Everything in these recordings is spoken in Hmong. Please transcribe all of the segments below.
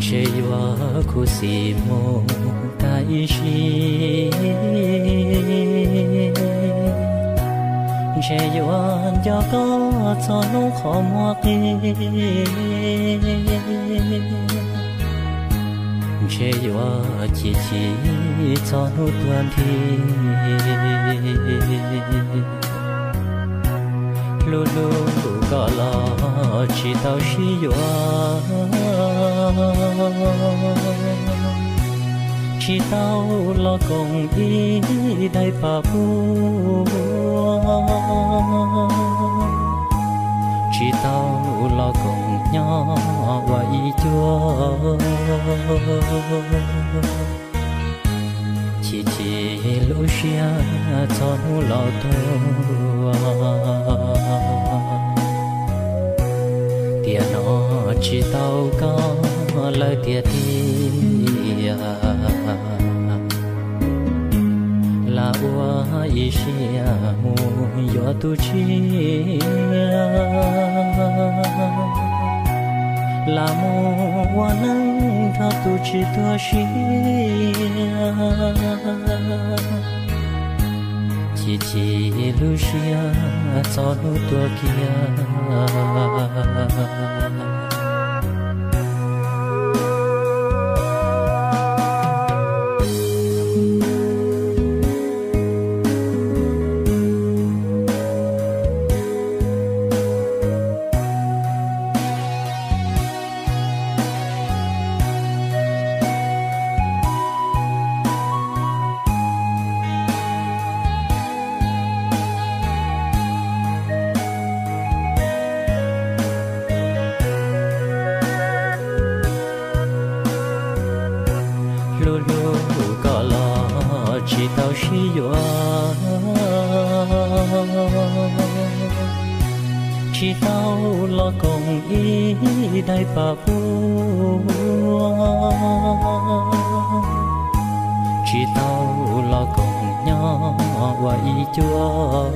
Ntshe yuav khuv xim mus tag ib sim, ntshe yuav nco koj txog hnub qhov muag qi, ntshe yuav chim chim txog hnub tuag nthi. Hlub hlub koj los tsis tau sib yuav, tsis tau los koom ib daim paj pub, tsis tau los koom nyob ua ib cuab. Chim chim lub siab txog hnub laus tuag, tiam no tsis tau koj lawm tiag tiag. Lam ua ib siab mus yuav tus tshiab, lam mus ua neej nrog tus tsis tuag siab. Chim chim lub siab txog hnub tuag kiag. Hlub hlub koj los tsis tau sib yuav, tsis tau los koom ib daim paj pub, tsis tau los koom nyob ua ib cuab.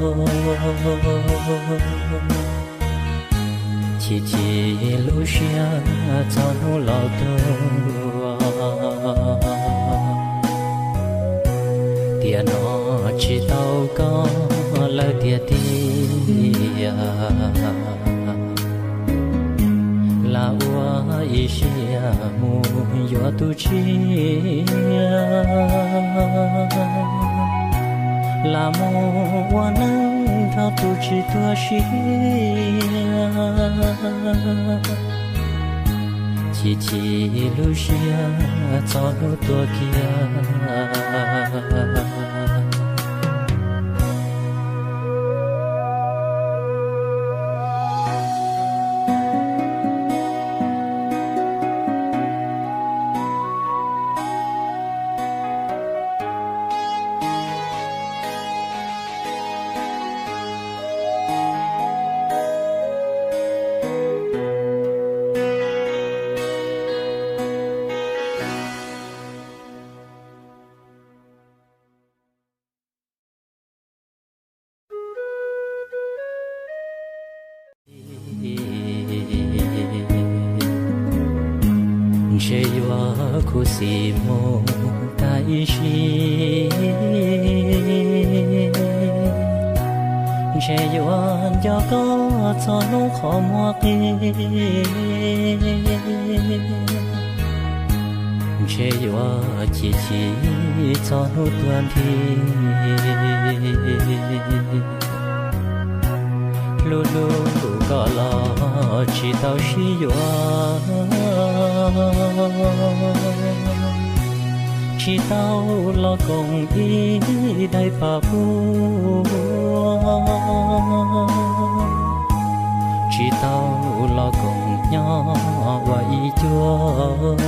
Chim chim lub siab txog hnub laus tuag, tiam no tsis tau koj lawm tiag tiag. Lam ua ib siab mus yuav tus tshiab, lam mus ua neej nrog tus tsis tuag siab. Chim chim lub siab txog hnub tuag kiag. Ntshe yuav khuv xim mus tag ib sim, ntshe yuav nco koj txog hnub qhov muag qi, ntshe yuav chim chim txog hnub tuag nthi. Hlub hlub koj los tsis tau sib yuav, tsis tau los koom ib daim paj pub, tsis tau los koom nyob ua ib cuab.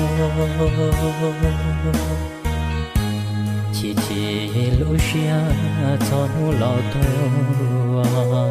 Chim chim lub siab txog hnub laus tuag,